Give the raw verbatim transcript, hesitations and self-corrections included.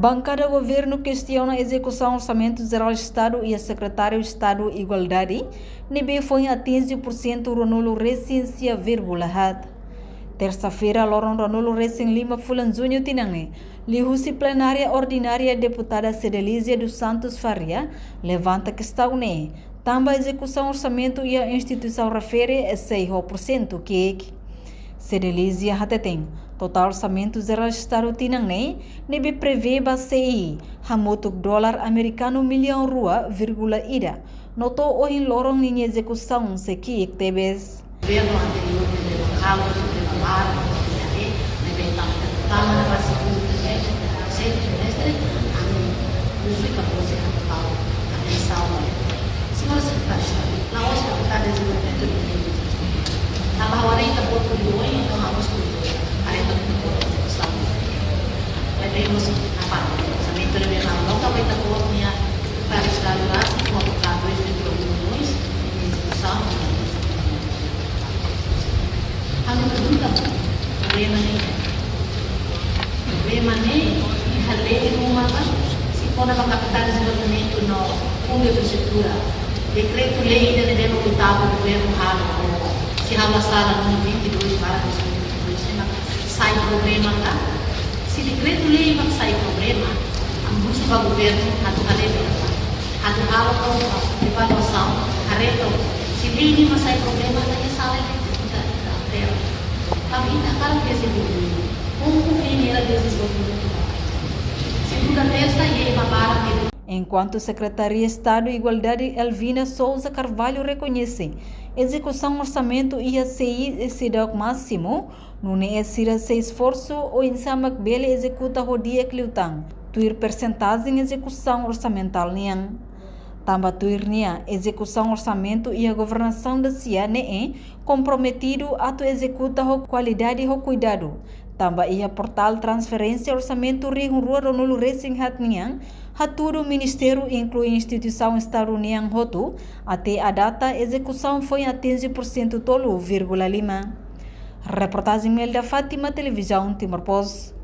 Bankada governu kestiona ezekusaun Orsamentu Jerál Estadu iha Sekretáriu Estadu Igualdade, ne'ebé foin atinje pursentu ruanulu resin sia vírgula haat. Tersa-feira, loron ruanulu resin lima fulan Juñu tinan ne'e, liuhusi plenária ordinária, deputada Cedelizia dos Santos Faria levanta kestaun ne'e, tanba ezekusaun orsamentu iha instituisaun refere sei ho pursentu ki'ik. Cedelizia hateten, totál Orsamentu Jerál Estadu tinan ne'e, ne'ebé prevee ba C I hamutuk dolar amerikanu millaun rua vírgula ida, no to'o ohin loron ninia ezekusaun sei ki'ik tebes. Governu anteriór ne'e halo, ne'ebé tama, ne'ebé tama na base pública, terceiro trimestre, ami husu ita-boot sei halo atensaun. Señora Sekretária Estadu, la'ós kapasidade dezenvolvimentu de índios. Tanba ha'u haree ita-boot tuir oin, entaun ha'u mós tuir oin. Haree ita-boot tuir oin. Levemos na parte orsamentu ne'ebé ha'u halo, tanba ita-boot nia Sekretária Estadu rasik, kuandu ka dois vírgula um milhões, ezekusaun. Ami pergunta, problema ne'e? Problema ne'e iha lei ruma ka, se kona-ba kapital dezenvolvimentu no fundu infraestrutura. Dekretu-lei ida ne'ebé oitavu governu halo, se ha'u la sala, númeru vinte e dois barra dois mil e vinte e dois, ne'e mak sai problema ka? Se dekretu-lei mak sai problema, ami husu ba governu atu haree fila fali, atu halo to'o evaluasaun, haree to'o. Se lei ne'e mak sai problema, ita iha sala, ita, ita, ita altera. Tanba ita hakarak dezenvolvimentu. Povu ne'e hakarak dezenvolvimentu. Segunda, tersa, iha ema barak ne'e. Enkuantu Sekretária Estadu Igualdade Elvina Sousa Carvalho rekoñese ezekusaun orsamentu iha C I seidauk másimu, nune'e sira sei esforsu oinsá mak bele ezekuta ho di'ak liután tuir persentajen ezekusaun orsamentál nian. Tanba tuir nia, ezekusaun orsamentu iha governasaun da-sia ne'e komprometidu atu ezekuta ho kualidade ho kuidadu. Tanba iha portál transferénsia orsamentu rihun rua ruanulu resin haat nian, hatudu ministériu inklui instituisaun Estadu nian hotu, até à data ezekusaun foin atinje pursentu tolu vírgula lima. Reportajen Melda Fátima, Televizaun Timor Post.